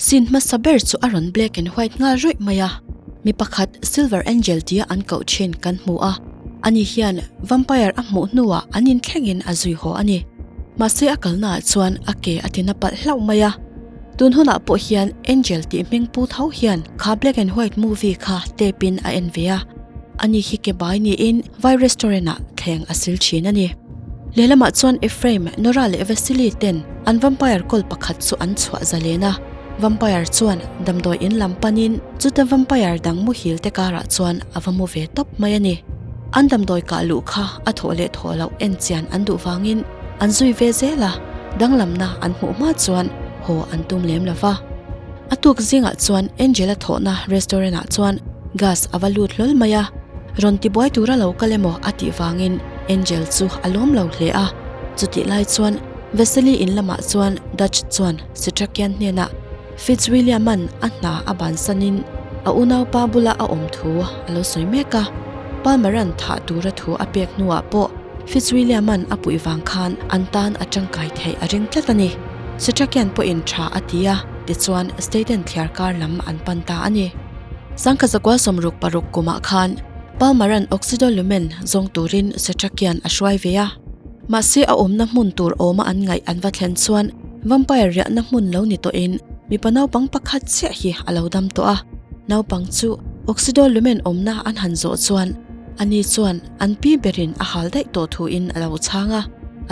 Scene hmasa ber chu a rawn black and white nghal rawih mai a, mi pakhat Silver Angel tia an koh thin kan hmu a, ani hian vampire a hmuh hnuah an inthlengin a zui haw a ni. Mahse a kalnaah chuan a ke a tina palh hlauh mai a. Tun hunah pawh hian Angel tih hming pu tho hian kha black and white movie kha tape in a en ve a, ani hi ke bai niin vai restaurant ah thleng a sil thin a ni. Lehlamah chuan Ephraim, Nora leh Vasily ten an vampire kawl pakhat chu an chhuah zalen a, vampire chuan damdawi in lam panin chuta vampire dang muhil te karah chuan a va mu ve tawp mai a ni. An damdawi kah luh kha a thawh leh thawh loh en chian an duh vangin An zui ve zel a, danglamna an hmuh hma chuan haw an tum lem lo va. A tuk zingah chuan Angela thawhna restaurant ah chuan gas a va lut hlawl mai a, rawn tibuai tura lo kal emaw a tih vangin Angel chu a lawm lo hle a. Chutih lai chuan Vasily in lamah chuan Dutch chuan Setrakian hnenah Fitzwilliam-a'n a hna a bansanin a unaupa bula a awm thu a lo sawi mek a, Palmer-a'n thah tura thu a pek hnuah pawh Fitzwilliam-a'n a puih vang khan an tan a tangkai theih a ring tlat a ni. Setrakian pawhin tha a ti a, tichuan Staten thliar kar lam an pan ta a ni. Sangkhat zakua 66 kumah khan Palmer-a'n Oxidolumen zawng turin Setrakian a hruai ve a. Mahse a awmna hmun tur awma an ngaih an va thlen chuan Vampire riahna hmun lo ni tawhin mipa naupang pakhat chiah hi a lo dam tawh a. Naupang chu Oxidolumen awmna an han zawh chuan ani chuan an pi berin a hal daih tawh thuin a lo chhang a.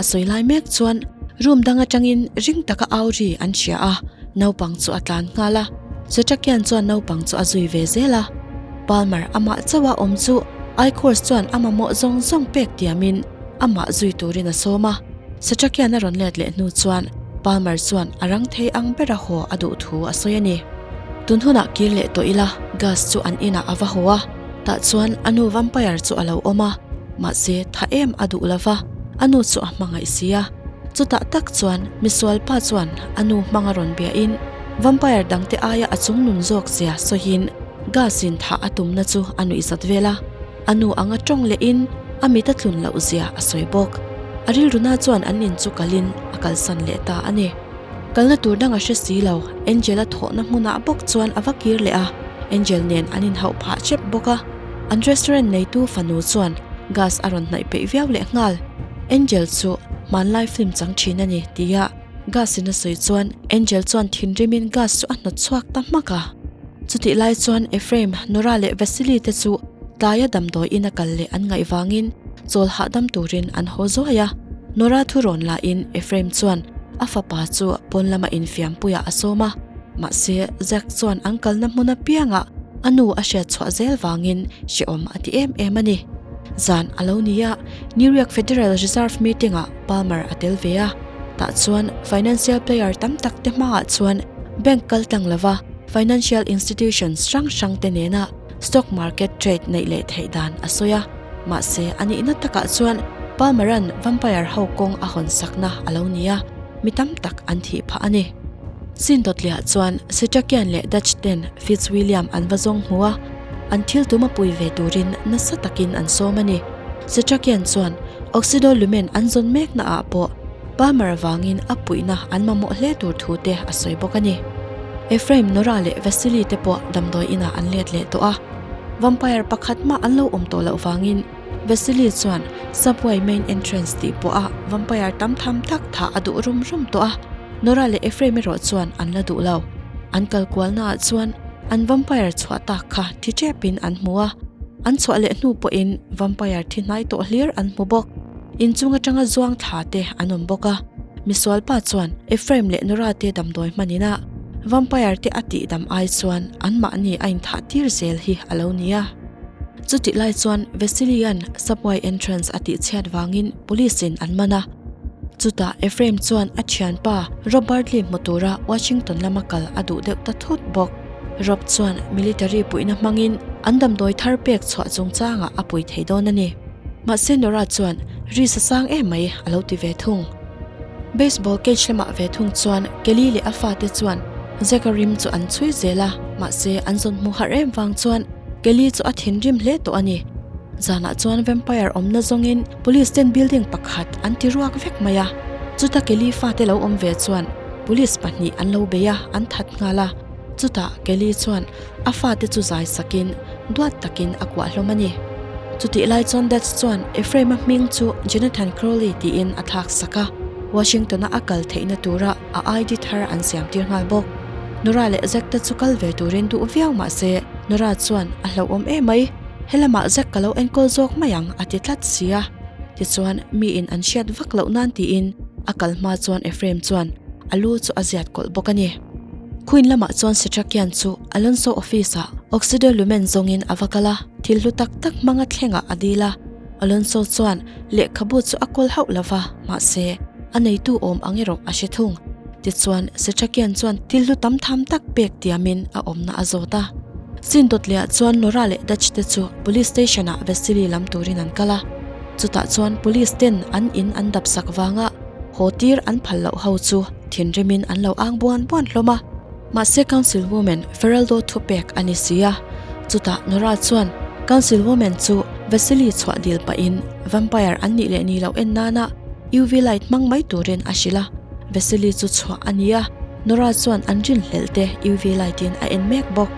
A sawi lai mek chuan room dang atangin ring taka au ri an hria a, naupang chu a tlan nghal a. Setrakian chuan naupang chu a zui ve zel a. Palmer amah chauha awm chu Ichors chuan a mamawh zawng zawng pek tiamin amah zui turin a sawm a. Setrakian a rawn let leh hnu chuan Palmer chuan a rang thei ang bera haw a duh thu a sawi a ni. Tun hunah kir leh tawh ila Gus chu an inah a va haw a. Tah chuan a nu vampire chu a lo awm a, mahse tha em a duh lo va, a nu chu a hmangaih si a. Chutah tak chuan misual pa chuan a nu hmang a rawn biahin vampire dangte aia a chungnun zawk zia sawiin Gus in thah a tumna chu a nuih zat vel a. A nu anga tawng lehin a mit a tlun loh zia a sawi bawk. A rilruna chuan an in chu kalin a kalsan leh ta a ni. Kalna tur dang a hre si lo, Angel a thawhna hmunah bawk chuan a va kir leh a, Angel nen an inhauh phah chep bawk a. An restaurant neitu fanu chuan gas a rawn hnaih peih viau leh nghal. Angel chu hmanlai film chang thin a ni tia gas in a sawi chuan Angel chuan thinrimin gas chu a hnawt chhuak ta hmak a. Chutih lai chuan Ephraim, Nora leh Vasily te chu tlaia damdawi in a kal leh an ngaih vangin chawl hahdam turin an haw zuai a. Nora thu rawn lahin Ephraim chuan a fapa chu pawn lama infiampuiah a sawm a, mahse Zack chuan an kalna hmun apiangah a nu a hriat chhuah zel vangin hrehawm a ti em em a ni. Zan a lo ni a, New York Federal Reserve meeting-ah Palmer a tel ve a, tah chuan financial player tam tak te hmaah chuan bank kal tlang lova financial institutions hrang hrang te nena stock market trade neih leh theih dan a sawi a. Mahse, a nihna takah chuan Palmer-a'n vampire ho kawng a hawn sakna a lo ni a, mi tam tak an thih phah a ni. Sin dawtliah chuan Setrakian leh Dutch ten Fitzwilliam an va zawng hmu a, an thil tum a pui ve turin nasa takin an sawm a ni. Setrakian chuan Oxido Lumen an zawn mekna ah pawh Palmer vangin a puihna an mamawh hle tur thu te a sawi bawk a ni. Ephraim, Nora leh Vasily te pawh damdawi inah an let leh tawh a. Vampire pakhat mah an lo awm tawh loh vangin Vasily chuan subway main entrance tih pawh a vampire tam tham tak thah a duh rum rum tawh a. Nora leh Ephraim erawh chuan an la duh lo. An kal kualna ah chuan an vampire chhuah tak kha thi tepin an hmu a. An chhuah leh hnu pawhin vampire thi hnai tawh hlir an hmu bawk. Inchung atanga zuang thla te an awm bawk a. Misual pa chuan Ephraim leh Nora te damdawi hmanin a vampire te a tihdam ai chuan anmahni a inthah tir zel hi a lo ni a. Chutih lai chuan Vasily-a'n subway entrance a tihchhiat vangin police in an man a. Chutah Ephraim chuan a thianpa Rob Bartley hmu tura Washington lama kal a duh deuh ta thut bawk. Rob chuan military puihna hmangin an damdawi thar pek chhuah chungchangah a pui thei dawn a ni. Mahse Nora chuan ri sa sang em mai a lo ti ve thung. Baseball cage lamah ve thung chuan Kelly leh a fate chuan Zack-a rim chu an chhui zel a, mahse an zawn hmu harh em vang chuan Kelly chu a thinrim hle tawh a ni. Zanah chuan vampire awmna zawngin police ten building pakhat an ti ruak vek mai a, chuta Kelly fate lo awm ve chuan. Police pahnih an lo bei a, an that nghal a. Chutah Kelly chuan a fate chu zai sakin duat takin a kuah hlawm a ni. Chutih lai chuan Dutch chuan Ephraim-a hming chu Jonathan Crowley tiin a thlak sak a, Washington-a a kal theihna tura a ID thar an siam tir nghal bawk. Nora leh Zack te chu kal ve turin duh viau mah se Nora chuan a hlauhawm emai, helamah Zack ka lo enkawl zawk mai ang a ti tlat si a. Tichuan miin an hriat vak loh nan tiin a kal hma chuan Ephraim chuan a lu chu a ziat kawlh bawk a ni. Queen lamah chuan Setrakian chu Alonso office ah Oxido Lumen zawngin a va kal a, thil hlu tak tak hmanga thlengah a dil a. Alonso chuan lehkhabu chu a kawl hauh lo va, mahse a neitu awm ang erawh a hre thung. Tichuan Setrakian chuan thil hlu tam tham tak pek tiamin a awmna a zawt a. Sin dawtliah chuan Nora leh Dutch te chu Police Station ah Vasily lam turin an kal a. Chutah chuan Police ten an in an dap sak vanga haw tir an phal loh ho chu thinrimin an lo ang buan buan hlawm a. Mahse Council Woman Feraldo thu pek a ni si a. Chutah Nora chuan Council Woman chu Vasily chhuah dil pahin Vampire an nih leh nih loh en nana UV light hmang mai turin a hrilh a. Vasily chu chhuah a ni a, Nora chuan an rinhlelh te UV light in a en mek bawk.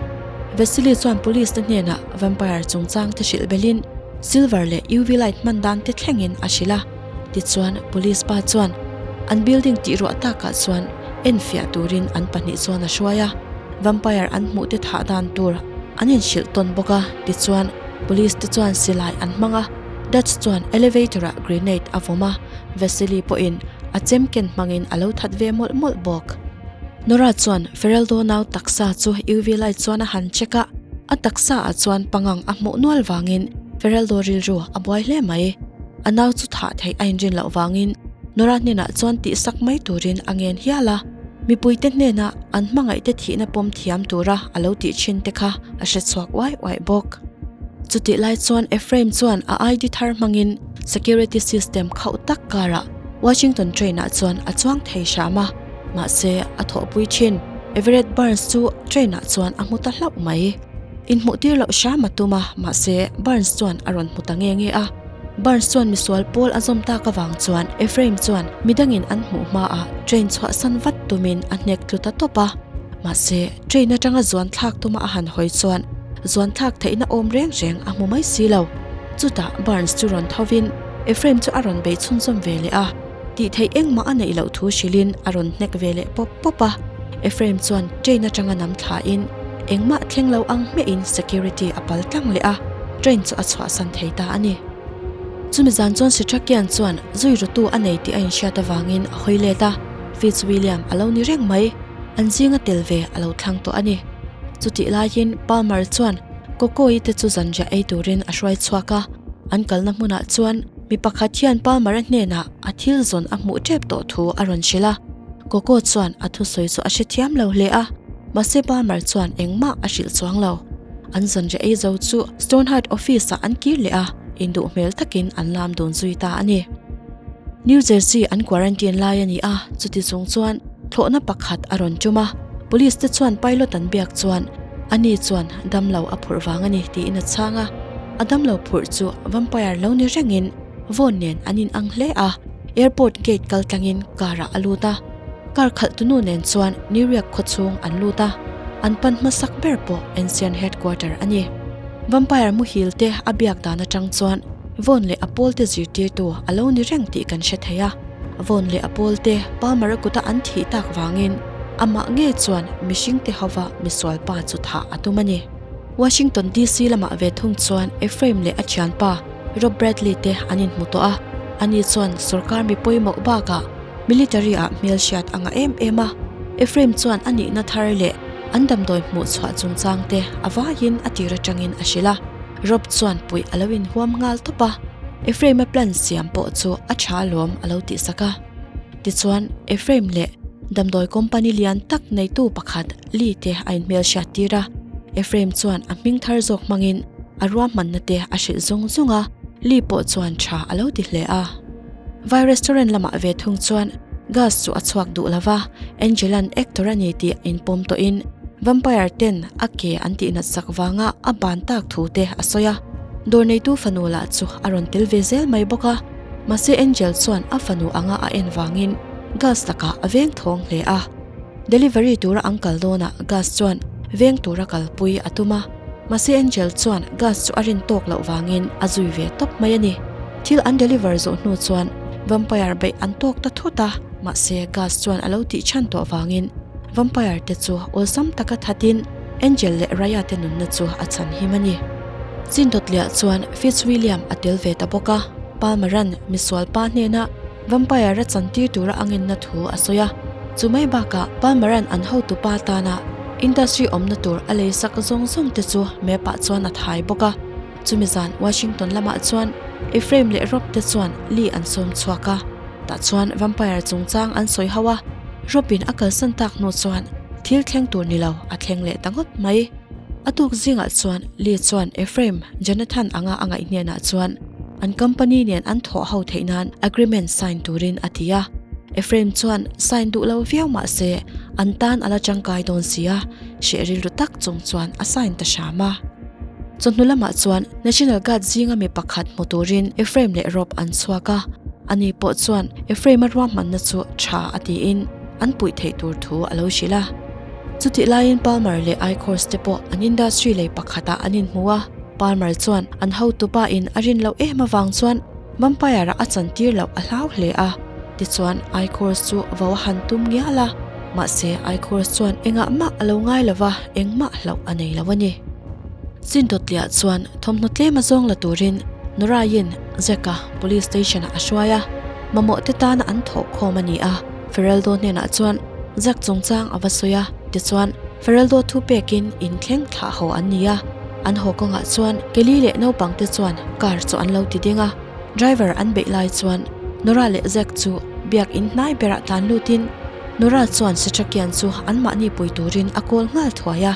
Vasily chuan police te hnenah Vampire chungchang te hrilh belhin Silver leh UV light hman dan te thlengin a hrilh a. Tichuan police pa chuan an building tih ruah takah chuan enfiah turin an pahnih chuan a hruai a, vampire an hmuh te thah dan tur an inhrilh tawn bawk a, tichuan police te chuan silai an hmang a, Dutch chuan elevator ah grenade a vawm a, Vasily pawhin a chem ken hmangin a lo that ve mawlh mawlh bawk. Nora chuan Feraldo nau taksa chu UV light chuan a han check a, a taksa ah chuan pangang a hmuh nual vangin Feraldo rilru a buai hle mai. A nau chu thah theih a inrin loh vangin Nora hnenah chuan tihsak mai turin a ngen hial a, mipuite hnena an hmangaihte thihna pawm thiam tura a lo tih thin te kha a hre chhuak uai uai bawk. Chutih lai chuan Ephraim chuan a ID thar hmangin security system khauh tak karah Washington train ah chuan a chuang thei hram a, mahse a thawhpui thin Everett Barnes chu train ah chuan a hmu ta hlauh mai. Inhmuhtir loh hram a tum a, mahse Barnes chuan a rawn hmu ta nge nge a. Barnes chuan misual pawl a zawm tak avang chuan Ephraim chuan midangin an hmuh hmaah train chhuahsan vat tumin a hnek tlu ta tawp a. Mahse, train atanga zuan thlak tuma a han hawi chuan zuan thlak theihna awm reng reng a hmu mai si lo. Chutah Barnes chu rawn thovin Ephraim chu a rawn bei chhunzawm ve leh a, tih theih engmah a neih loh thu hrilhin a rawn hnek ve leh pawp pawp a. Ephraim chuan train atanga nam thlain engmah thleng lo ang hmehin security a pal tlang leh a, train chu a chhuahsan thei ta a ni. Chumi zan chuan Sitrakian chuan zui rutu a nei tih a inhriat avangin a hawi let a, Fitzwilliam a lo ni reng mai, an zinga tel ve a lo thlang tawh a ni. Chutih laiin Palmer chuan Coco-i te chu zanriah ei turin a hruai chhuak a, an kalna hmunah chuan mi pakhat hian Palmer-a hnenah a thil zawn a hmuh tep tawh thu a rawn hrilh a. Coco chuan a thusawi chu a hrethiam lo hle a, mahse Palmer chuan engmah a hrilh chuang lo. An zanriah ei zo chu Stoneheart office ah an kir leh a, induh hmel takin an lam dun zui ta a ni. New Jersey an quarantine lai a ni a, chuti chung chuan thlawhna pakhat a rawn tum a, police te chuan pilot an biak chuan ani chuan damlo a phurh vang a ni tiin a chhang a, a damlo phurh chu vampire lo ni rengin Vawn nen an in ang hle a, airport gate kal tlangin car ah a lut a. Car khalh tunu nen chuan New York khaw chhung an lut a, an pan hmasak ber pawh Ancient headquarter a ni. Vampire muhil te a biak dan atang chuan Vawn leh a pawl te zirtirtu a lo ni reng tih kan hre thei a. Vawn leh a pawl te Palmer-a kuta an thih tak vangin amah ngei chuan mihring te hova misual pa chu thah a tum a ni. Washington DC lamah ve thung chuan Ephraim leh a thianpa Rob Bradley te an inhmu tawh a, ani chuan sorkar mi pawimawh bakah military ah hmelhriat a ngah em em a. Ephraim chuan a nihna thar leh an damdawi hmuh chhuah chungchang te a vaiin a tir atangin a hrilh a. Rob chuan puih a lo inhuam nghal tawp a, Ephraim-a plan siam pawh chu a tha alawm a lo tihsak a. Tichuan, Ephraim leh damdawi company lian tak neitu pakhat Lee te a inhmelhriat tir a, Ephraim chuan a hming thar zawk hmangin a ruahmanna te a hrilh zung zung a, Lee pawh chuan tha a lo ti hle a. Vai restaurant lamah ve thung chuan gas chu a chhuak duh lo va, Angela'n actor a ni tih inpawm tawhin vampire ten a ke an tihnat sak vanga a ban tak thu te a sawi a, dawr neitu fanu lah chu a rawn tel ve zel mai bawk a, mahse Angel chuan a fanu anga a en vangin gas lakah a veng thawng hle a. Delivery tura an kal dawnah Gus chuan veng tura kalpui a tum a, mahse Angel chuan Gus chu a rin tawk loh vangin a zui ve tawp mai a ni. Thil an deliver zawh hnu chuan vampire beih an tawk ta thut a, mahse Gus chuan a lo tih chhan tawh vangin vampire te chu awlsam taka thatin Angel leh Raya te nunna chu a chhan him a ni. Chindawtliah chuan Fitzwilliam a tel ve ta bawk a, Palmer-a'n misual pa hnena Vampire a chantir tura a ngenna thu a sawi a, chu mai bakah Palmer-a'n an hotupa tana industry awmna tur a lei sak zawng zawng te chu map-ah chuan a thai bawk a. Chumi zan Washington lamah chuan Ephraim leh Rob te chuan Lee an sawm chhuak a, tah chuan Vampire chungchang an sawi ho a, Rob-in a kalsan tak hnu chuan thil thleng tur ni lo a thleng leh ta ngawt mai. A tuk zingah chuan Lee chuan Ephraim, Jonathan anga a ngaih hnenah chuan an company nen an thawh ho theih nan agreement sign turin a ti a. Ephraim chuan sign duh lo viau mah se an tan a la tangkai dawn si a, hreh rilru tak chung chuan a sign ta hram a. Chawhnu lamah chuan National Guard zinga mi pakhat hmu turin Ephraim leh Rob an chhuak a, ani pawh chuan Ephraim-a ruahmanna chu tha a tiin an puih theih tur thu a lo hrilh a. Chutih laiin Palmer leh Ichors te pawh an industry lei pakhatah an inhmu a. Palmer chuan an hotupa in a rin loh em avang chuan vampire ah a chantir loh a hlau hle a, tichuan Ichors chu vo a han tum ngial a, mahse Ichors chuan engah mah a lo ngai lova engmah hlauh a nei lo a ni. Chindawtliah chuan thawmhnaw tlem a zawng la turin Noraiin Jack-a police station ah a hruai a, mamawh te tana an thawh khawm a ni a, Feraldo hnenah chuan Jack chungchang a va sawi a, tichuan Feraldo thu pekin in thleng thlah haw an ni a. An haw kawngah chuan Kelly leh naupang te chuan car chu an lo ti ding a, driver an beih lai chuan Nora leh Zack chu biak in hnai berah tlan lutin Nora chuan Setrakian chu anmahni pui turin a call nghal thuai a,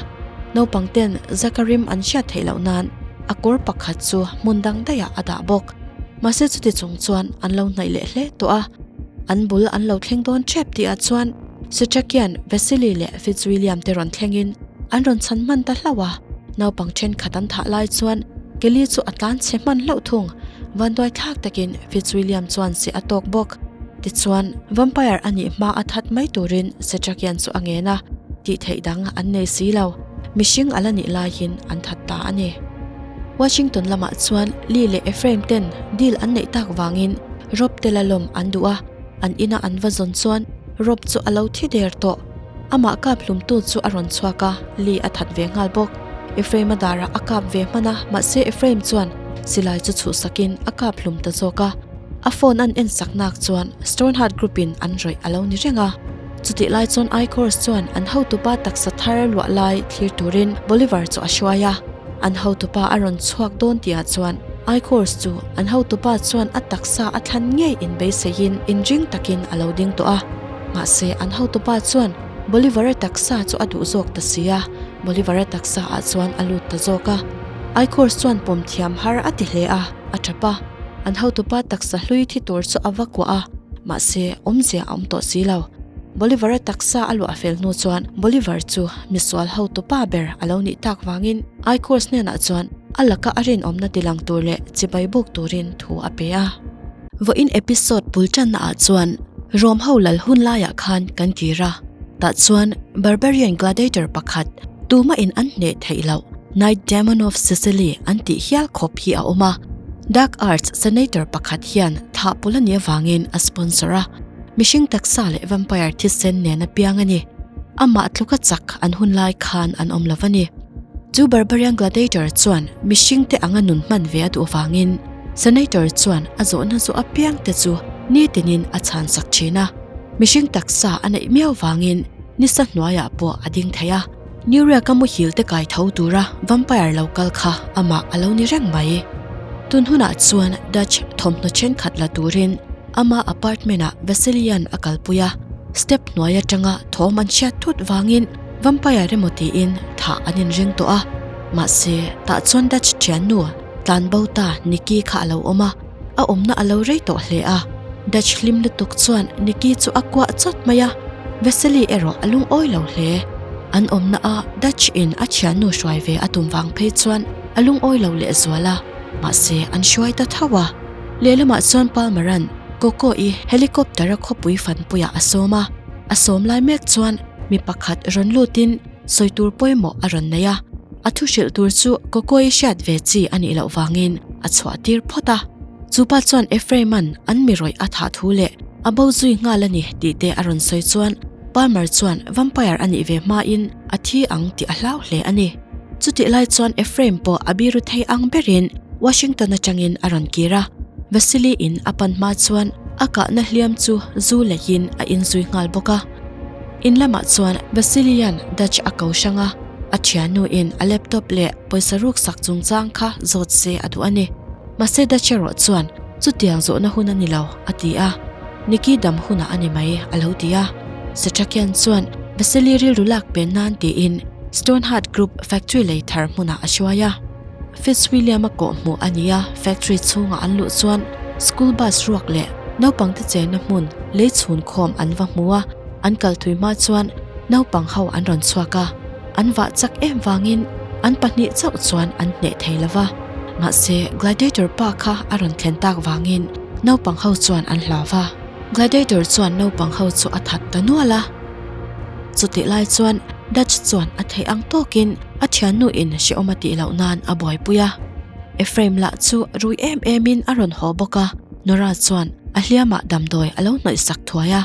naupang ten Zack a rim an hriat theih loh nan a kawr pakhat chu hmun dang daihah a dah bawk. Mahse chuti chung chuan an lo hnaih leh hle tawh a, an bul an lo thleng dawn tep tihah chuan Setrakian Vasily leh Fitzwilliam te rawn thlengin an rawn chhan hman ta hlauh a, naupang thenkhat an thah lai chuan Kelly chu a tlan chhe hman hlauh thung. Vanduai thlak takin Fitzwilliam chuan seh a tawk bawk. Tichuan, vampire a nih hma a that mai turin Setrakian chu a ngen a, tih theih dang an nei si lo. Mihring a la nih laiin an that ta a ni. Washington lamah chuan Lee leh Ephraim ten deal an neih tak vangin Rob te la lawm an duh a, an ina an va zawn chuan Rob chu a lo thi der tawh. Amah kap hlumtu chu a rawn chhuak a, Lee a that ve nghal bawk. Ephraim-a darah a kap ve hman a, mahse Ephraim chuan silai chu chhuhsakin a kap hlum ta zawk a. A phone an ensak nak chuan Stoneheart Group-in an rawih a lo ni reng a. Chutih lai chuan Ichors chuan an hotupa taksa thar luah lai thlir turin Bolivar chu a hruai a. An hotupa a rawn chhuak dawn tihah chuan Ichors chu an hotupa chuan a taksa a thlan ngei inbeiseiin inring takin a lo ding tawh a. Mahse, an hotupa chuan Bolivar-a taksa chu a duh zawk ta si a, Bolivar-a taksa ah chuan a lut ta zawk a. Ichors chuan pawm thiam har a ti hle a, a tap a. An hotupa taksa hlui thi tur chu a va kuah a, mahse, awmzia a awm tawh si lo. Bolivar-a taksa a luah fel hnu chuan Bolivar chu misual hotupa ber a lo nih tak vangin Ichors hnenah chuan a laka a rinawmna tilang tur leh chibai buk turin thu a pe a. Vawiin episode bul tanna ah chuan Rome ho lal hun laiah khan kan kir a, tah chuan Barbarian gladiator pakhat tuma in an hneh theih loh Night Demon of Sicily an tih hial khawp hi a awm a, Dark Arts senator pakhat hian thah pawlh a nih avangin a sponsor a, mihring taksa leh vampire thisen nen a piang a ni. Amah tluka chak an hun lai khan an awm lo a ni. Chu Barbarian gladiator chuan mihring te anga nun hman ve a duh avangin, Senator chuan a zawhna zawh apiang te chu nitinin a chhan sak thin a, mihring taksa a neih miau vangin nisa hnuaiah pawh a ding thei a. New York-a muhil te kai tho tura vampire lo kal kha amah a lo ni reng mai. Tun hunah chuan Dutch thawmhnaw thenkhat la turin ama apartment-ah Vasilian a kalpui a, step hnuai atanga thawm an hriat thut vangin vampire emaw tiin thah an inring tawh a. Mahse, tah chuan Dutch thiannu Tlanbo ta Nikki kha a lo awm a, a awmna a lo rei tawh hle a. Dutch hlim lutuk chuan Nikki chu a kuah chawt mai a, Vasily erawh a lungawi lo hle. An awmna a Dutch in a thiannu hruai ve a tum vang phei chuan a lungawi lo leh zual a, mahse an hruai ta tho a. Lehlamah chuan Palmer-a'n Coco-i helicopter-a khawpui fanpuiah a sawm a, a sawm lai mek chuan. mi pakhat rawn lutin sawi tur pawimawh a rawn nei a, a thu hrilh tur chu Coco-i hriat ve chi a nih loh vangin a chhuah tir phawt a. Chu pa chuan Ephraim-a'n an mi rawih a thah thu leh a bo zui nghal a ni tih te a rawn sawi chuan Palmer chuan vampire a nih ve hmain a thi ang tih a hlau hle a ni. Chutih lai chuan Ephraim pawh a biru thei ang berin Washington atangin a rawn kir a, Vasily in a pan hma chuan a kahna hliam chu zu leihin a inzui nghal bawk a. In lamah chuan Vasily-a'n Dutch a ko hrang a, a thiannu in a laptop leh pawisa ruk sak chungchang kha zawt se a duh a ni. Mahse Dutch erawh chuan chutiang zawhna hun a ni lo, a ti a. Nikki dam hunah a ni mai, a lo ti a. Setrakian chuan Vasily rilru lak pen nan tiin Stoneheart Group factory lei thar hmunah a hruai a. Fitzwilliam-a kawhhmuh a ni a, factory chhungah an luh chuan school bus ruak leh naupangte chenna hmun lei chhun khawm an va hmu a, an kal thui hma chuan naupang ho an rawn chhuak a, an vah chak em vangin an pahnih chauh chuan an hneh thei lo va. Mahse, Gladiator pa kha a rawn thlen tak vangin naupang ho chuan an hlau va. Gladiator chuan naupang ho chu a that ta nual a. Chutih lai chuan Dutch chuan a theih ang tawkin a thiannu in hrehawm a tih loh nan a buaipui a. Ephraim lah chu rui em em in a rawn haw bawk a, Nora chuan a hliamah damdawi a lo hnawih sak thuai a.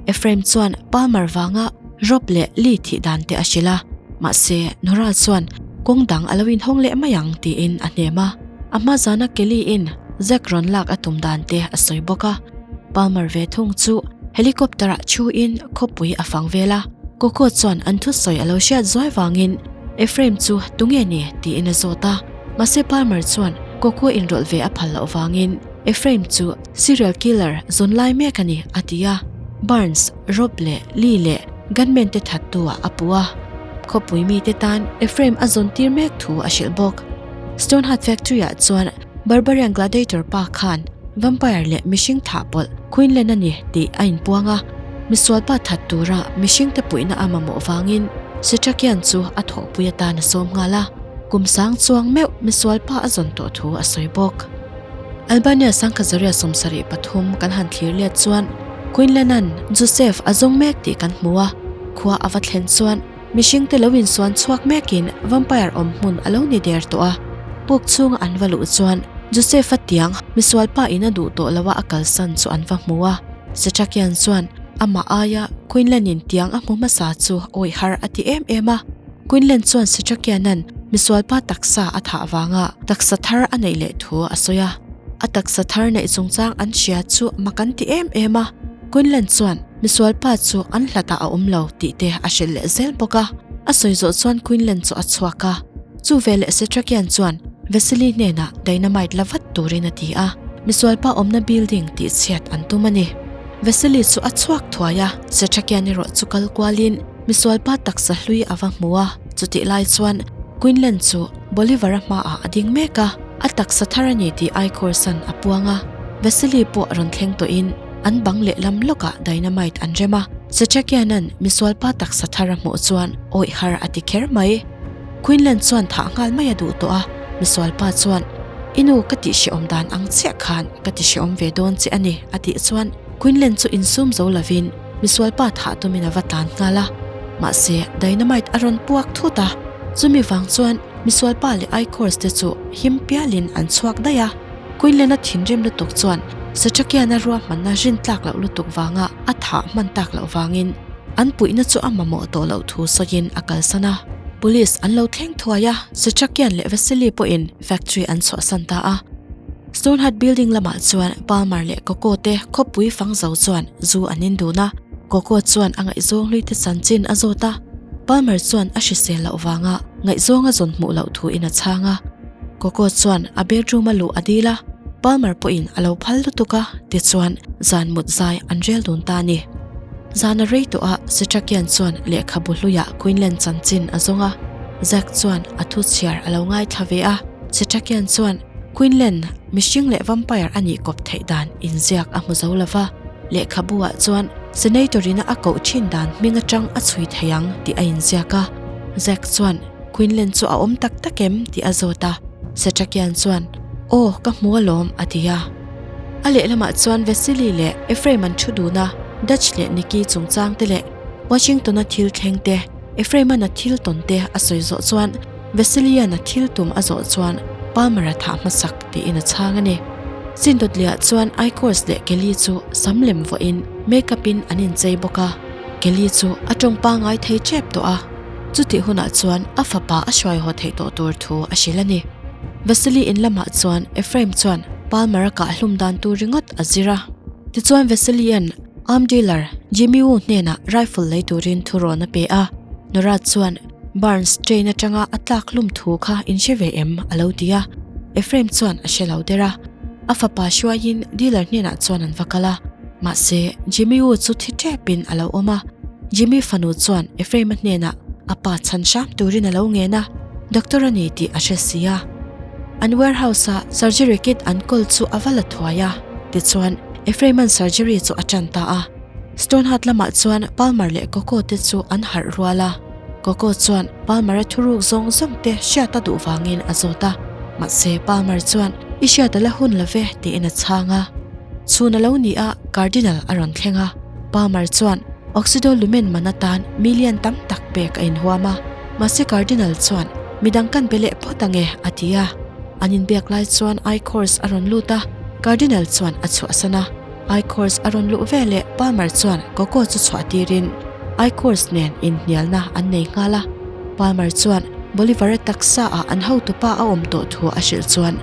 Ephraim chuan Palmer vanga Rob leh Lee thih dan te a hrilh a, mahse Nora chuan kawng dang a lo inhawng leh mai ang tiin a hnem a. A hma zana Kelly in Zack rawn lak a tum dan te a sawi bawk a. Palmer ve thung chu helicopter ah thu in khawpui a fang vel a, Coco chuan an thusawi a lo hriat zuai vangin Ephraim chu tunge ni tiin a zawt a, mahse Palmer chuan Coco inrawlh ve a phal loh vangin Ephraim chu serial killer zawn lai mek a ni a ti a, Barnes, Rob leh Lee leh gunman te thattu ah a puh a, khawpui mite tan Ephraim a zawn tir mek thu a hrilh bawk. Stoneheart Factory ah chuan Barbarian Gladiator pa khan Vampire leh mihring thah pawlh Quinlan a ni tih a inpuang a, misualpa that tura mihringte puihna a mamawh vangin Setrakian chu a thawhpui atan a sawm nghal a, kum sang chuang meuh misualpa a zawn tawh thu a sawi bawk. Albania Sangkhazaria 73 kan han thlir let chuan Quinlan-a'n Joseph a zawng mek tih kan hmu a, khua a va thlen chuan Mihringte lo insuan chhuak mekin vampire awm hmun a lo ni der tawh a, puk chhunga an va luh chuan Joseph-a tiang misualpa in a duh tawh loa a kalsan chu an va hmu a. Setrakian chuan amah aia Quinlan-in tiang a hmu hmasa chu awih har a ti em em a. Quinlan chuan Setrakian-a'n misualpa taksa a thah vanga taksa thar a neih leh thu a sawi a. A taksa thar neih chungchang an hria chu mak an ti em em a. Quinlan chuan Misualpa chu an hlatah a awm lo tih te a hrilh leh zel bawk a. A sawi zawh chuan Quinlan chu a chhuak a. Chu veleh Setrakian chuan Vasily hnenah dynamite la vat turin a ti a. Misualpa awmna building tih chhiat an tum a ni. Vasily chu a chhuak thuai a, Setrakian erawh chu kal kualin misualpa taksa hlui a va hmu a. Chutih lai chuan Quinlan chu Bolivar-a hmaah a ding mek a, a taksa thar a ni tih Aikhawrsan a puang a. Vasily pawh rawn thleng tawhin An bang lehlam lawkah dynamite an rem a, Setrakian-a'n misualpa taksa thar a hmuh chuan awih har a ti kher mai. Quinlan chuan thah nghal mai a duh tawh a, misualpa chuan, I nu ka tih hrehawm dan ang chiah khan ka ti hrehawm ve dawn che a ni, a tih chuan Quinlan chu insum zo lovin misualpa thah tumin a va tlan nghal a. Mahse, dynamite a rawn puak thut a, chumi vang chuan misualpa leh Ichors te chu him pialin an chhuak daih a. Quinlan-a thinrim lutuk chuan Setrakian-a ruahmanna rin tlak loh lutuk vanga a thah hman tak loh vangin an puihna chu a mamawh tawh loh thu sawiin a kalsan a. Police an lo thleng thuai a, Setrakian leh Vasily pawhin factory an chhuahsan ta a. Stonehut building lamah chuan Palmer leh Coco te khawpui fang zo chuan zu an in dun a. Coco chuan a ngaihzawng hlui te chanchin a zawt a, Palmer chuan a hrisel loh vanga ngaihzawng a zawn hmuh loh thu in a chhang a. Coco chuan a bedroom a luh a dil a, Palmer pawhin a lo phal lutuk a, tichuan zan mut zai an rel dun ta a ni. Zan a rei tawh a, Setrakian chuan lehkhabu hluiah Quinlan chanchin a zawng a, Zack chuan a thu chhiar a lo ngaithla ve a, Setrakian chuan Quinlan mihring leh vampire a nih kawp theih dan inziak a hmu zo lo va, lehkhabu ah chuan Senator ina a koh thin dan hming atang a chhui thei ang tih a inziak a, Zack chuan Quinlan chu a awm tak tak em tih a zawt a, Setrakian chuan, Aw, ka hmu alawm, a ti a. A lehlamah chuan Vasily leh Ephraim an thu dun a, Dutch leh Nikki chungchang te leh Washington-a thil thleng te, Ephraim-a'n a thil tawn te a sawi zawh chuan Vasily-a'n a thil tum a zawh chuan Palmer-a thah hmasak tiin a chhang a ni. Sindawtliah chuan Icors leh Kelly chu sam lem vuahin make-up in an inchei bawk a, Kelly chu a tawng pangngai thei tep tawh a, chutih hunah chuan a fapa a hruai haw theih tawh tur thu a hrilh a ni. Vasily in lamah chuan Ephraim chuan Palmer-a kah hlum dan tur ringawt a zir a. Tichuan Vasily-a'n Arm dealer Jimmy Woo hnenah rifle lei turin thurawn a pe a, Nora chuan Barnes train atanga a tlak hlum thu kha in hre ve em? a lo ti a, Ephraim chuan a hre lo der a. A fapa hruaiin dealer hnenah chuan an va kal a, mahse Jimmy Woo chu thi tepin a lo awm a. Jimmy fanu chuan Ephraim-a hnenah a pa chhan hram turin a lo ngen a, doctor a ni tih a hre si a. An warehouse-a surgery kit an kawl chu a va la thuai a, tichuan Ephraim-a'n surgery chu a tan ta a. Stoneheart lamah chuan Palmer leh Coco te chu an harh rual a. Coco chuan Palmer-a thuruk zawng zawng te hriat a duh vangin a zawt a. Mahse Palmer chuan, I hriat a la hun lo ve, tiin a chhang a. Chhun a lo ni a, Cardinal a rawn thleng a. Palmer chuan Oxido lumen man atan million tam tak pek a inhuam a. Mahse Cardinal chuan, Midang kan be leh phawt ange, a ti a. An inbiak lai chuan Ichors a rawn lut a, Cardinal chuan a chhuahsan a. Ichors a rawn luh veleh Palmer chuan Coco chu chhuah tirin Ichors nen inhnialna an nei nghal a. Palmer chuan Bolivar-a taksa ah an hotupa a awm tawh thu a hrilh chuan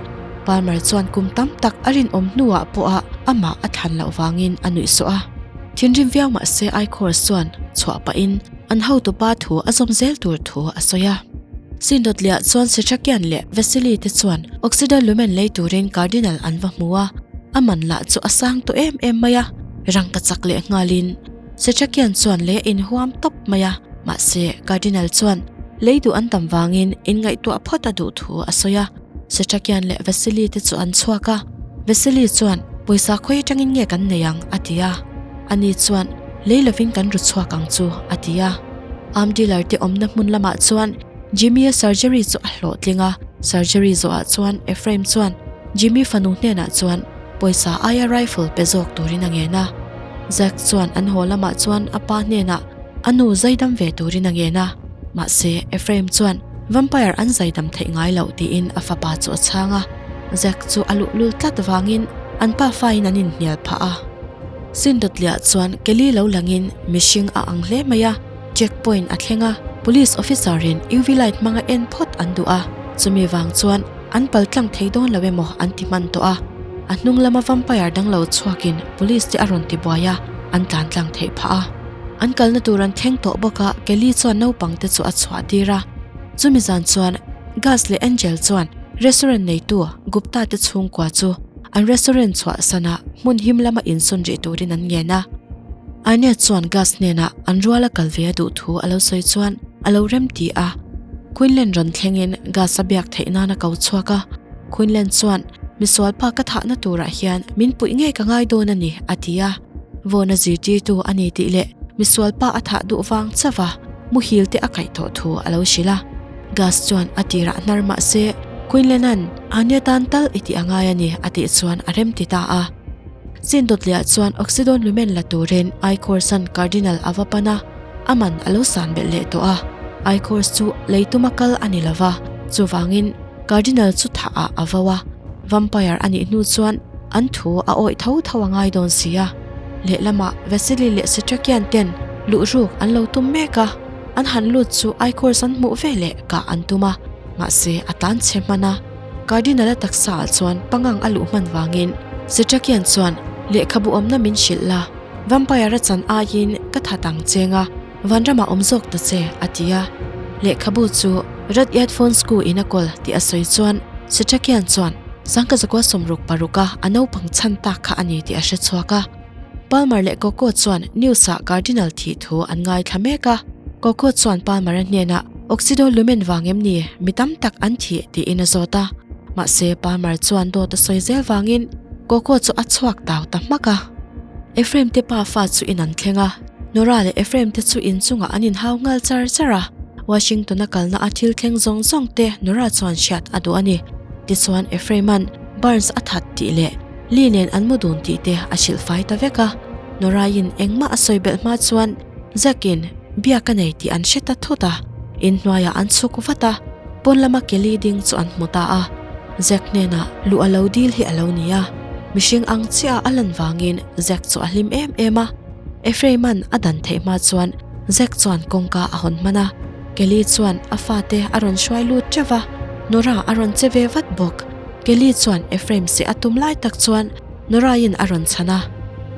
Palmer chuan kum tam tak a rinawm hnuah pawha amah a thlan loh vangin a nuihsawh a. Thinrim viau mah se Ichors chuan chhuah pahin an hotupa thu a zawm zel tur thu a sawi a. Sindawtliah chuan Setrakian leh Vasily te chuan Oxidal lumen lei turin Cardinal an va hmu a, a man lah chu a sang tawh em em mai a, rangka chak leh nghalin Setrakian chuan lei a inhuam tawp mai a, mahse Cardinal chuan lei duh an tam vangin inngaihtuah phawt a duh thu a sawi a, Setrakian leh Vasily te chu an chhuak a, Vasily chuan pawisa khawi atangin nge kan nei ang a ti a, ani chuan lei lovin kan ru chhuak ang chu a ti a. Arm dealer te awmna hmun lamah chuan Jimmy-a surgery chu a hlawhtling a, surgery zawhah chuan Ephraim chuan Jimmy fanu hnenah chuan pawisa aia rifle pe zawk turin a ngen a. Zack chuan an haw lamah chuan a pa hnenah a nu zaidam ve turin a ngen a, mahse Ephraim chuan vampire an zaidam theih ngai loh tiin a fapa chu a chhang a. Zack chu a luhlul tlat vangin an pa fain an inhnial phah a. Sindawtliah chuan Kelly lo langin mihring a ang hle mai a, check point a thleng a, police officer in UV light hmanga en phawt an duh a, chumi vang chuan an pal tlang thei dawn lo emaw an ti hman tawh a, a hnung lama vampire dang lo chhuakin police te a rawn ti buai a, an tlan tlang theih phah a. An kalna tur an thleng tawh bawk a, Kelly chuan naupang te chu a chhuah tir a, chumi zan chuan Gus leh Angel chuan restaurant neitu Gupta te chhungkua chu An restaurant chhuah sanah hmun him lama insawn rih turin an ngen a. Arne chuan Gus hnenah an ruala kal ve a duh thu a lo sawi chuan a lo rem ti a. Quinlan rawn thlengin Gus a biak theih nan a ko chhuak a. Quinlan chuan, Misual pa ka thahna turah hian min puih ngei ka ngai dawn a ni, a ti a. Vawn a zirtirtu a ni tih leh misual pa a thah duh vang chauh a, muhil te a kaih tawh thu a lo hrilh a. Gus chuan a tirah hnar mah se, Quinlan-a'n Anya tan tal i tih a ngai a ni a tih chuan a rem ti ta a. Sindawtliah chuan Oxidon lumen la turin Ichors-a'n Cardinal a va pan a, a man a lo san belh leh tawh a. Ichors chu lei tuma kal a ni lo va, chuvangin Cardinal chu thah ah a vo a, vampire a nih hnu chuan an thu a awih tho tho a ngai dawn si a. Lehlamah Vasily leh Setrakian ten luhruk an lo tum mek a. An han lut chu Ichors an hmuh ve leh kah an tum a, mahse a tlan chhe hman a. Cardinal-a taksa ah chuan pangang a luh hman vangin Setrakian chuan lehkhabu awmna min hrilh la, vampire-a chan aiin ka that ang cheng a, vanramah awm zawk ta che, a ti a. Lehkhabu chu Rudyard Fonsku in a kawl tih a sawi chuan Setrakian chuan Sangkazakua 66 a a naupang chhan tak kha a ni tih a hre chhuak a. Palmer leh Coco chuan news-ah Cardinal thih thu an ngaithla mek a. Coco chuan Palmer-a hnenah Oxido lumen vang em ni mi tam tak an thih tiin a zawt a. Mahse, Palmer chuan dawt a sawi zel vangin Coco chu a chhuak tau ta hmak a. Ephraim te pa fa chu in an thleng a, Nora leh Ephraim te chu inchungah an inhau nghal char char a. Washington-a kalna a thil thleng zawng zawng te Nora chuan hriat a duh a ni. Tichuan, Ephraim-a'n Barnes a that tih leh Lee nen an mu dun tih te a hrilh fai ta vek a, Norain engmah a sawi belh hma chuan Zack-in Biak a nei tih an hre ta thut a, inhnuaiah an chhuk vat a, pawn lama Kelly ding chu an hmu ta a. Zack hnenah luh a lo dil hi a lo ni a, mihring ang chiah a lan vangin Zack chu a hlim em em a. Ephraim-a'n a dan theih hma chuan Zack chuan kawngka a hawn hman a, Kelly chuan a fate a rawn hruai lut teuh va, Nora a rawn che ve vat bawk. Kelly chuan Ephraim seh a tum lai tak chuan Nora-in a rawn chhan a.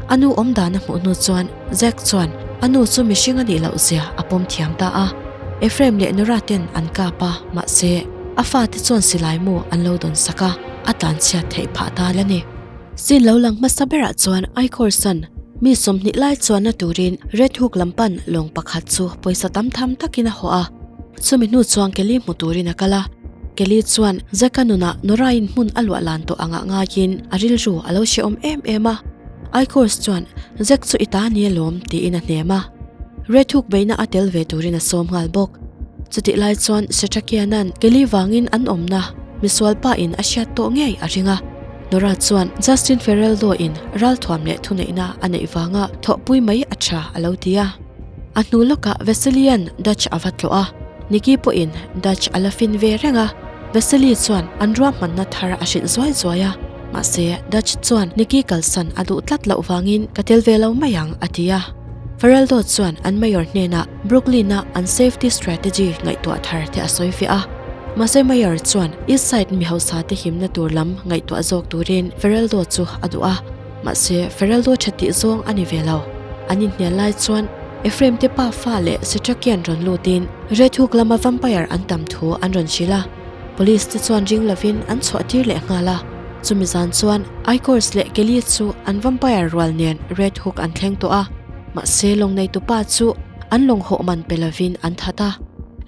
A nu awm dan a hmuh hnu chuan Zack chuan a nu chu mihring a nih loh zia a pawm thiam ta a. Ephraim leh Nora ten an kap a, mahse, a fate chuan silai mu an lo dawn sak a, a tlanchhiat theih phah ta la ni. Scene lo lang hmasa berah chuan Aikhawrsan mi 20 lai chuanna turin Red Hook lam pan lawng pakhat chu pawisa tam tham takin a hawh a. Chumi hnu chuan Kelly hmu turin a kal a. Kelly chuan Zack-a nunah Nora-in hmun a luah lan tawh angah ngaiin a rilru a lo hrehawm em em a. Aikhawrs chuan Zack chu i ta ni alawm tiin a hnem a. Red Hook beihna a tel ve turin a sawm nghal bawk. Chutih lai chuan Setrakian-a'n Kelly vangin an awmna misual pa in a hriat tawh ngei a ring a. Nora chuan Justin Ferreldo in ralthuam leh thuneihna a neih vanga thawhpui mai a tha a lo ti a. A hnu lawkah Vasily-a'n Dutch a va tlawh a, Nikki pawhin Dutch a la fin ve reng a. Vasily chuan an ruahmanna thar a hrilh zuai zuai a, mahse Dutch chuan Nikki kalsan a duh tlat loh vangin ka tel ve lo mai ang a ti a. Ferreldo chuan an mayor hnenah Brooklyn-a an safety strategy ngaihtuah thar te a sawi fiah a. Mahse mayor chuan East Side mi hausa te himna tur lam ngaihtuah zawk turin Ferreldo chu a duh a. Mahse Ferreldo tha tih zawng a ni ve lo. An inhnial lai chuan Ephraim te pa fa leh Setrakian rawn lutin Red Hook lama vampire an tam thu an rawn hrilh a. Police te chuan ring lovin an chhuah tir leh nghal a. Chumi zan chuan Icors leh Kelly chu an vampire rual nen Red Hook an thleng tawh a, mahse lawng neitupa chu an lawng hawh man pe lovin an that a.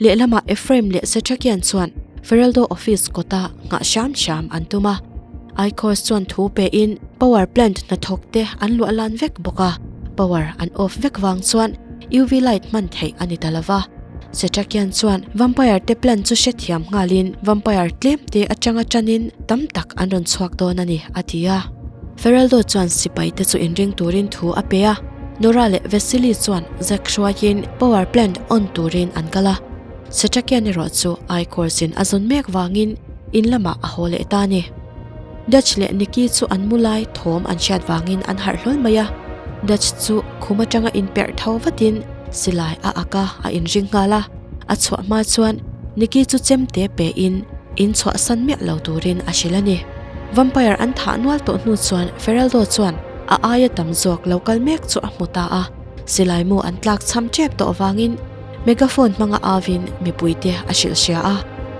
Lehlamah Ephraim leh Setrakian chuan Feraldo office kawta nghah hram hram an tum a. Icors chuan thu pein power plant hnathawk te an luah lan vek bawk a, power an off vek vang chuan UV light hman theih a ni ta lova. Setrakian chuan vampire te plan chu hrethiam nghalin vampire tlem te atanga tanin tam tak an rawn chhuak dawn a ni, a ti a. Feraldo chuan sipai te chu inring turin thu a pe a, Nora leh Vasily chuan Zack hruaiin power plant on turin an kal a. Setrakian erawh chu Icor's in a zawn mek vangin in lamah a haw leh ta a ni. Dutch leh Nikki chu an mu lai thawm an hriat vangin an harh hlawl mai a. Dutch chu khum atanga inperh tho vatin silai a ak a, a inring nghal a. A chhuah hma chuan Nikki chu chemte pe in in chhuahsan miah lo turin a hrilh a ni. Vampire an thah nual tawh hnu chuan Feraldo chuan a aia tam zawk lo kal mek chu a hmu ta a. Silai mu an tlak cham tep tawh vangin Megaphone hmanga avin mipuite a hrilh hria a,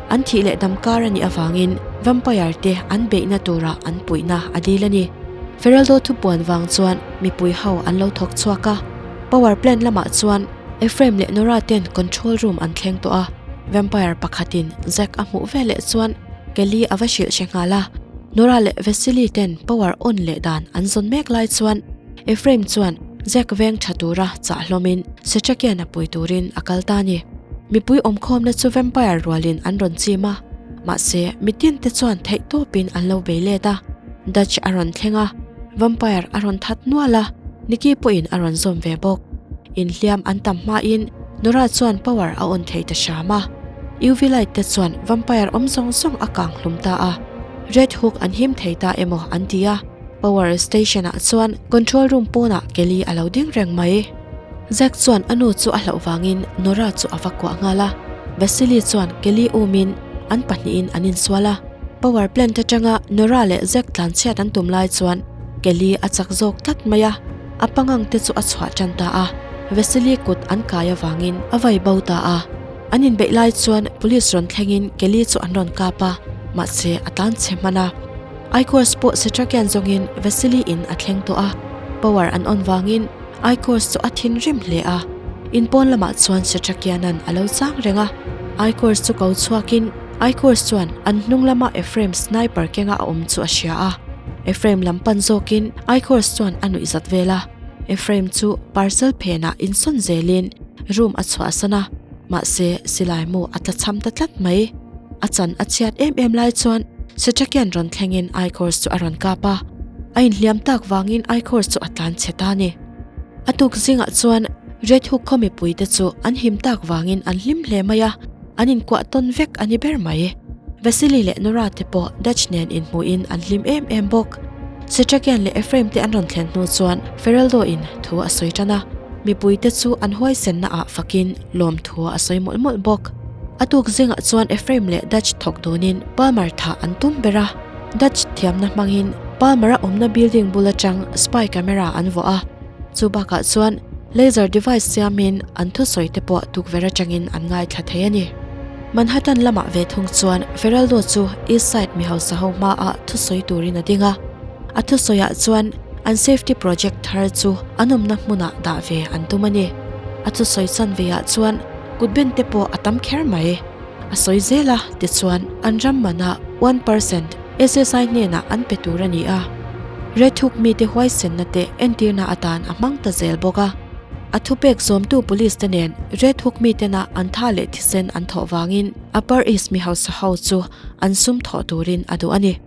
an thih leh dam kar a nih avangin vampire te an beihna tura an puihna a dil a ni. Feraldo thupuan vang chuan mipui ho an lo thawk chhuak a, power plant lamah chuan Ephraim leh Nora ten control room an thleng tawh a, vampire pakhatin Zack a hmuh veleh chuan Kelly a va hrilh hre nghal a, Nora leh Vasily ten power on leh dan an zawn mek lai chuan Ephraim chuan Zack veng tha tura chah hlawmin Setrakian a pui turin a kal ta a ni. Mipui awmkhawmna chu vampire rualin an rawn chim a, mahse mitin te chuan theih tawpin an lo bei let a. Dutch a rawn thleng a, vampire a rawn that nual a, Nikki pawhin a rawn zawm ve bawk. Inhliam an tam hmain Nora chuan power a on thei ta hram a. UV light te chuan vampire awm zawng zawng a kang hlum ta a. Red Hook an him thei ta emaw an ti a. Power station ah chuan control room pawnah Kelly a lo ding reng mai. Zack chuan a nu chu a hlauh vangin Nora chu a va kuah nghal a. Vasily chuan Kelly umin an pahnihin an insual a. Power plant atanga Nora leh Zack tlanchhiat an tum lai chuan Kelly a chak zawk tlat mai a, a pangang te chu a chhuah tan ta a. Vasily kut an kai avangin a vai bo ta a. An inbeih lai chuan police rawn thlengin Kelly chu an rawn kap a, mahse a tlanchhe hman a. Icors pawh Setrakian zawngin Vasily in a thleng tawh a, power an on vangin Icors chu a thinrim hle a. In pawn lamah chuan Setrakianan a lo chang reng a, Icors chu ko chhuakin Icors chuan an hnung lama Ephraim sniper kenga a awm chu a hria a. Ephraim lam pan zawkin Icors chuan a nuih zat vel a, Ephraim chu parcel phenah insawn zelin room a chhuahsan a, mahse silai mu a tlachham ta tlat mai. A chan a chhiat em em lai chuan Setrakian rawn thlengin Ichors chu a rawn kap a, a inhliam tak vangin Ichors chu a tlan chhe ta a ni. A tuk zingah chuan Red Hook khaw mipuite chu an him tak vangin an hlim hle mai a, an inkuah tawn vek a ni ber mai. Vasily leh Nora te pawh Dutch nen inhmuhin an hlim em em bawk. Setrakian leh Ephraim te an rawn thlen hnu chuan Feraldo in thu a sawi tan a, mipuite chu an huaisenna ah fakin lawmthu a sawi mawlh mawlh bawk. A tuk zingah chuan Ephraim leh Dutch thawk dunin Palmer thah an tum ber a, Dutch thiamna hmangin Palmer a awmna building bul atang spy camera an vuah a, chu bakah chuan laser device siamin an thusawi te pawh tukverh atangin an ngaithla thei a ni. Manhattan lamah ve thung chuan Feraldo chu East Side mi hausa ho hmaah thusawi turin a ding a, a thusawiah chuan an safety project thar chu an awmna hmunah dah ve an tum a ni. A thusawi chan veah chuan kutben te pawh a tam kher mai. A sawi zel a, tichuan an ram manah 1% SSI hnenah an pe tur a ni a. Red Hook mite huaisenna te entirna atan a hmang ta zel bawk a. A thupek zawmtu police te nen Red Hook mitena an tha leh thisen an thawh vangin Upper East mi hausa ho chu an sum thawh turin a duh a ni.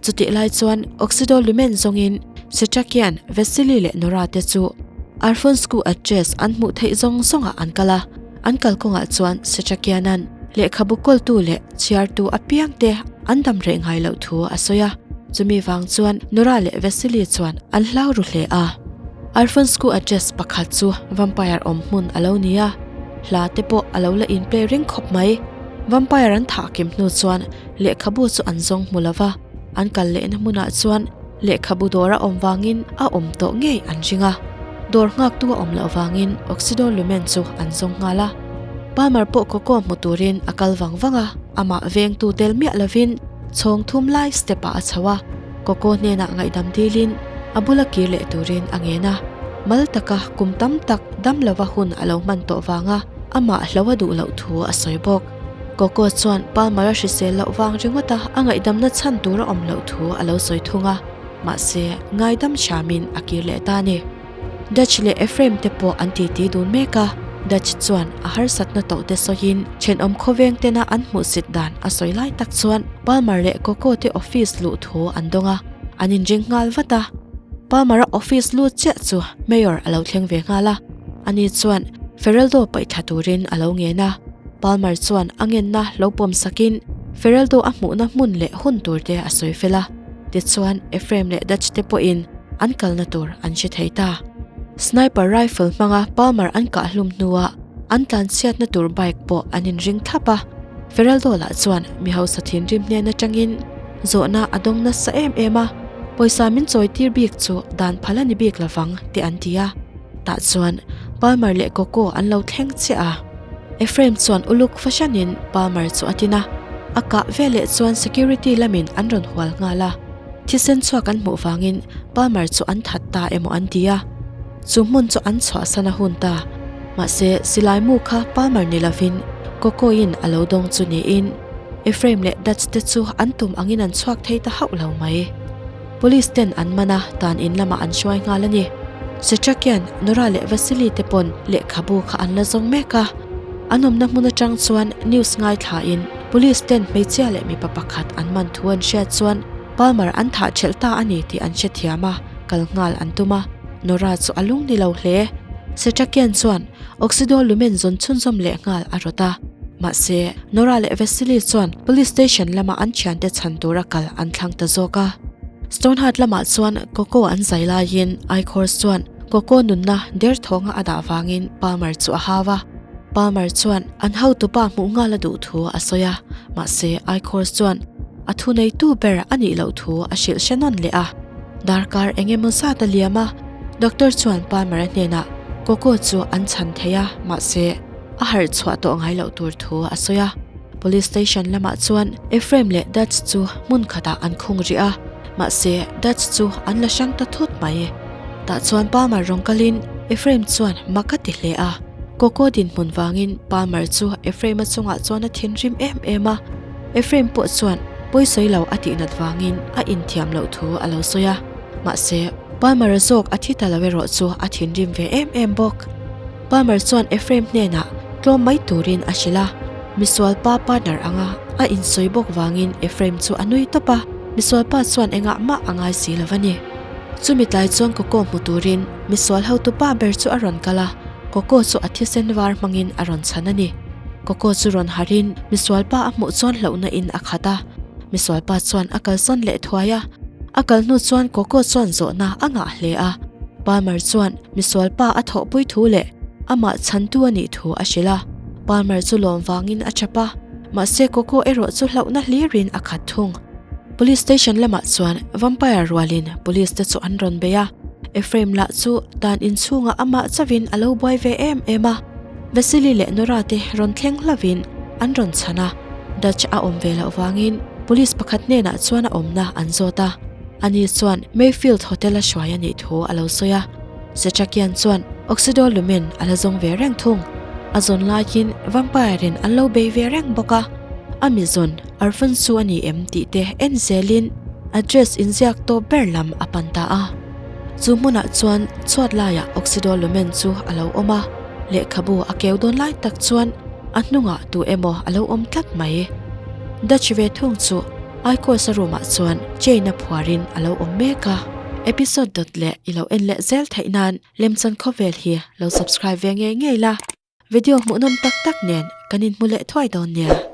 Chutih lai chuan Oxido Lumen zawngin Setrakian, Vasily leh Nora te chu Alfonsku address an hmuh theih zawng zawngah an kal a. An kalkawngah chuan Setrakianan lehkhabu kawltu leh chhiartu apiangte an dam reh ngai loh thu a sawi a. Chumi vang chuan Nora leh Vasily chuan an hlau ru hle a. Alfonsku address pakhat chu vampire awm hmun a lo ni a, hla te pawh a lo la in play ring khawp mai. Vampire an thah kim hnu chuan lehkhabu chu an zawng hmu lo va, an kal lehna hmunah chuan lehkhabu dawr a awm vangin a awm tawh ngei an ring a. Dawr nghaktu a awm loh vangin Oxido Lumen chu an zawng nghal a. Palmer pawh Coco hmu turin a kal vang vang a, amah vengtu tel miah lovin chhawng thum lai step ah a chho a. Coco hnenah ngaihdam dilin a bula kir leh turin a ngen a, mal taka kum tam tak dam lova hun a lo hman tawh vanga amah hlo a duh loh thu a sawi bawk. Coco chuan Palmer a hrisel loh vang ringawta a ngaihdamna chhan tur a awm loh thu a lo sawi thung a, mahse ngaidam hramin a kir leh ta a ni. Dutch leh Ephraim te pawh an titi dun mek a, Dutch chuan a harsatna tawh te sawiin thenawm khawveng tena an hmuhsit dan a sawi lai tak chuan Palmer leh Coco te office luh thu an dawng a, an inring nghal vat a. Palmer-a office lut chiah chu Mayor a lo thleng ve nghal a, ani chuan Feraldo paih thla turin a lo ngen a. Palmer chuan a ngenna lo pawm sakin Feraldo a hmuhna hmun leh hun tur te a sawi fel a. Tichuan, Ephraim leh Dutch te pawhin an kalna tur an hre thei ta. Sniper rifle hmanga Palmer an kah hlum hnuah an tlanchhiatna tur bike pawh an inring thlap a. Feraldo lah chuan mi hausa thinrim hnen atangin zawhna a dawng nasa em em a, pawisa min chawi tir bik chu dan phal a ni bik lovang te an ti a. Tah chuan Palmer leh Coco an lo thleng chiah a. Ephraim chuan uluk fahranin Palmer chu a tin a, a kah veleh chuan security lamin an rawn hual nghal a. Thisen chhuak an hmuh vangin Palmer chu an that ta emaw an ti a, chu hmun chu an chhuahsan a hun ta. Mahse, silai mu kha Palmer ni lovin Coco-in a lo dawng chu niin Ephraim leh Dutch te chu an tum angin an chhuak thei ta hauh lo mai. Police ten an man a, tan in lamah an hruai nghal a ni. Setrakian, Nora leh Vasily te pawn lehkhabu kha an la zawng mek a. An awmna hmun atang chuan news ngaithlain police ten hmeichhia leh mipa pakhat an man thu an hriat chuan Palmer an thah thelh ta a ni tih an hrethiam a, kal nghal an tum a. Nora chu a lung ni lo hle. Setrakian chuan Oxido lumen zawn chhunzawm leh nghal a rawt a. Mahse, Nora leh Vasily chuan police station lama an thiante chhan tura kal an thlang ta zawk a. Stoneheart lamah chuan Coco an zai laiin Eichhorst chuan Coco nunna derthawnga a dah vangin Palmer chu a hau a. Palmer chuan an hotupa hmuh nghal a duh thu a sawi a, mahse Eichhorst chuan a thuneitu ber a nih loh thu a hrilh hre nawn leh a. Darkar eng emaw zat a liam a, doctor chuan Palmer-a hnenah Coco chu an chhan thei a, mahse a harh chhuah tawh ngai loh tur thu a sawi a. Police station lamah chuan Ephraim leh Dutch chu hmun khatah an khung rih a, mahse Dutch chu an la hrang ta thut mai. Tah chuan Palmer rawn kalin Ephraim chuan mak a ti hle a. Coco dinhmun vangin Palmer chu Ephraim-a chungah chuan a thinrim em em a. Ephraim pawh chuan pawisawi lo a tihnat vangin a inthiam loh thu a lo sawi a. Mahse, Palmer-a zawk a thi ta lo erawh chu a thinrim ve em em bawk. Palmer chuan Ephraim hnenah tlawm mai turin a hrilh a, misualpa partner anga a insawi bawk vangin Ephraim chu a nui tawp a, misualpa chuan engah mah a ngai si lo a ni. Chumi tlai chuan Coco hmu turin misual hotupa ber chu a rawn kal a. Coco chu a thisen var hmangin a rawn chhan a ni. Coco chu rawn harhin misualpa a hmuh chuan hlauhna in a khat a. Misualpa chuan a kalsawn leh thuai a. A kal hnu chuan Coco chuan zawhna a ngah hle a. Palmer chuan misualpa a thawhpui thu leh amah chhantu a nih thu a hrilh a. Palmer chu lawm vangin a chap a, mahse Coco erawh chu hlauhna hlirin a khat thung. Police station lamah chuan vampire rualin police te chu an rawn bei a, Ephraim lah chu dan inchhungah amah chauhin a lo buai ve em em a. Vasily leh Nora te rawn thleng hlauvin an rawn chhan a, Dutch a awm ve loh vangin police pakhat hnenah chuan a awmna an zawt a, ani chuan Mayfield Hotel a hruai a nih thu a lo sawi a. Setrakian chuan Oxido Lumen a la zawng ve reng thung. A zawn laiin Vampire in an lo bei ve reng bawk a, a mi zawn Arfan chu a ni em tih te en zelin address inziak tawp ber lam a pan ta a. Chu hmunah chuan chhuat laiah Oxido Lumen chu a lo awm a, lehkhabu a keu dawn lai tak chuan a hnungah tu emaw a lo awm tlat mai. Dutch ve thung chu Aikaws a room ah chuan chain a phuarin a lo awm mek a. Episode dawt leh i lo en leh zel theih nan Lemchan Khawvel hi lo subscribe ve ngei ngei la. Video hmuhnawm tak tak nen kan inhmu leh thuai dawn nia.